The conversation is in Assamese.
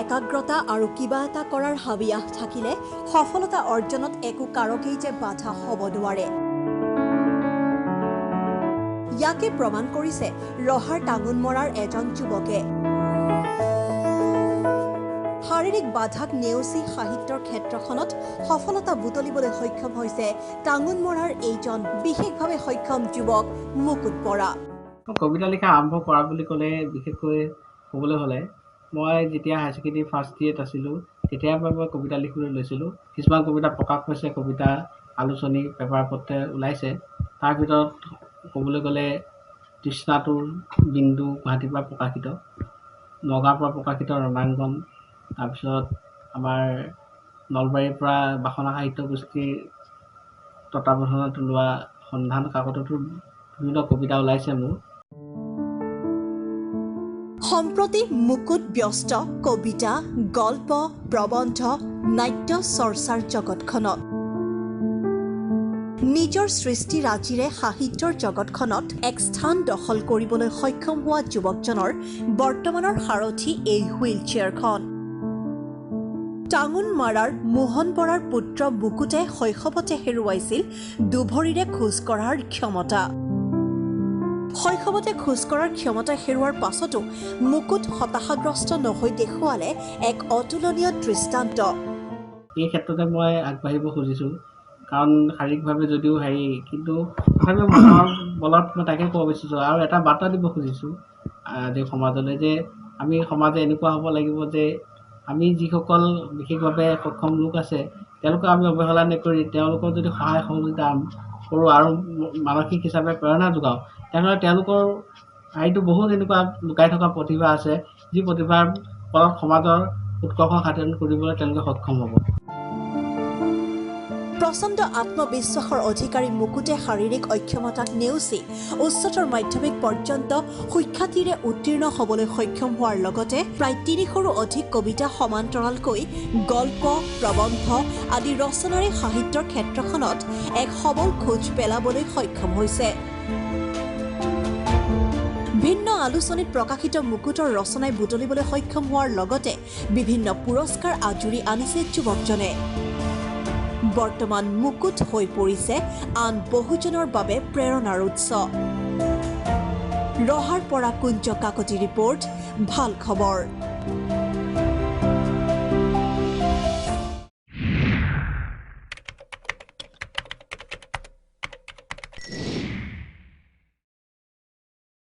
একাগ্ৰতা আৰু কিবা এটা কৰাৰ হাবিয়াস থাকিলে সফলতা অৰ্জনত একো কাৰকেই যে বাধা হ'ব নোৱাৰে, ইয়াকে প্ৰমাণ কৰিছে ৰহাৰ টাঙোনমৰাৰ এজন যুৱকে। শাৰীৰিক বাধাক নেওচি সাহিত্যৰ ক্ষেত্ৰখনত সফলতা বুটলিবলৈ সক্ষম হৈছে টাঙোনমৰাৰ এইজন বিশেষভাৱে সক্ষম যুৱক মুকুট বৰা। কবিতা লিখা আৰম্ভ কৰা বুলি ক'লে বিশেষকৈ ক'বলৈ হ'লে মই যেতিয়া হায়াৰ ছেকেণ্ডেৰী ফাৰ্ষ্ট ইয়েৰত আছিলোঁ, তেতিয়াৰ পৰা মই কবিতা লিখিবলৈ লৈছিলোঁ। কিছুমান কবিতা প্ৰকাশ পাইছে, কবিতা আলোচনী পেপাৰ পত্ৰে ওলাইছে। তাৰ ভিতৰত ক'বলৈ গ'লে তৃষ্ণাতুৰ বিন্দু গুৱাহাটীৰ পৰা প্ৰকাশিত, নগাঁৱৰ পৰা প্ৰকাশিত ৰণাংগন, তাৰপিছত আমাৰ নলবাৰীৰ পৰা বাসনা সাহিত্য গোষ্ঠীৰ তত্বাৱধানত ওলোৱা সন্ধান কাকততো বিভিন্ন কবিতা ওলাইছে মোৰ। সম্প্ৰতি মুকুট ব্যস্ত কবিতা, গল্প, প্ৰবন্ধ, নাট্য চৰ্চাৰ জগতখনত। নিজৰ সৃষ্টিৰাজিৰে সাহিত্যৰ জগতখনত এক স্থান দখল কৰিবলৈ সক্ষম হোৱা যুৱকজনৰ বৰ্তমানৰ সাৰথি এই হুইল চেয়াৰখন। টাঙোনমাৰাৰ মোহন বৰাৰ পুত্ৰ মুকুটে শৈশৱতে হেৰুৱাইছিল দুভৰিৰে খোজ কঢ়াৰ ক্ষমতা। শৈশৱতে খোজ কঢ়াৰ ক্ষমতা হেৰুৱাৰ পাছতো মুকুট হতাশাগ্ৰস্ত নহৈ দেখুৱালে এক অতুলনীয় দৃষ্টান্ত। এই ক্ষেত্ৰতে মই আগবাঢ়িব খুজিছোঁ, কাৰণ শাৰীৰিকভাৱে যদিও হেৰি, কিন্তু তথাপিও মনৰ বলত মই তাকে ক'ব বিচাৰিছোঁ আৰু এটা বাৰ্তা দিব খুজিছোঁ আজি সমাজলৈ যে আমি সমাজে এনেকুৱা হ'ব লাগিব যে আমি যিসকল বিশেষভাৱে সক্ষম লোক আছে, তেওঁলোকক আমি অৱহেলা নকৰি তেওঁলোকৰ যদি সহায় সহযোগিতা কৰোঁ আৰু মানসিক হিচাপে প্ৰেৰণা যোগাওঁ, তেনেহ'লে তেওঁলোকৰ হেৰিটো বহুত এনেকুৱা লুকাই থকা প্ৰতিভা আছে, যি প্ৰতিভাৰ ফলত সমাজৰ উৎকৰ্ষ সাধন কৰিবলৈ তেওঁলোকে সক্ষম হ'ব। প্ৰচণ্ড আত্মবিশ্বাসৰ অধিকাৰী মুকুটে শাৰীৰিক অক্ষমতাক নেওচি উচ্চতৰ মাধ্যমিক পৰ্যন্ত সুখ্যাতিৰে উত্তীৰ্ণ হ'বলৈ সক্ষম হোৱাৰ লগতে প্ৰায় 300ৰো অধিক কবিতা সমান্তৰালকৈ গল্প, প্ৰবন্ধ আদি ৰচনাৰে সাহিত্যৰ ক্ষেত্ৰখনত এক সবল খোজ পেলাবলৈ সক্ষম হৈছে। ভিন্ন আলোচনীত প্ৰকাশিত মুকুটৰ ৰচনাই বুটলিবলৈ সক্ষম হোৱাৰ লগতে বিভিন্ন পুৰস্কাৰ আজুৰি আনিছে যুৱকজনে। বৰ্তমান মুকুট হৈ পৰিছে আন বহুজনৰ বাবে প্ৰেৰণাৰ উৎস। ৰহাৰ পৰা কুঞ্জ কাকতি ৰিপৰ্ট, ভাল খবৰ।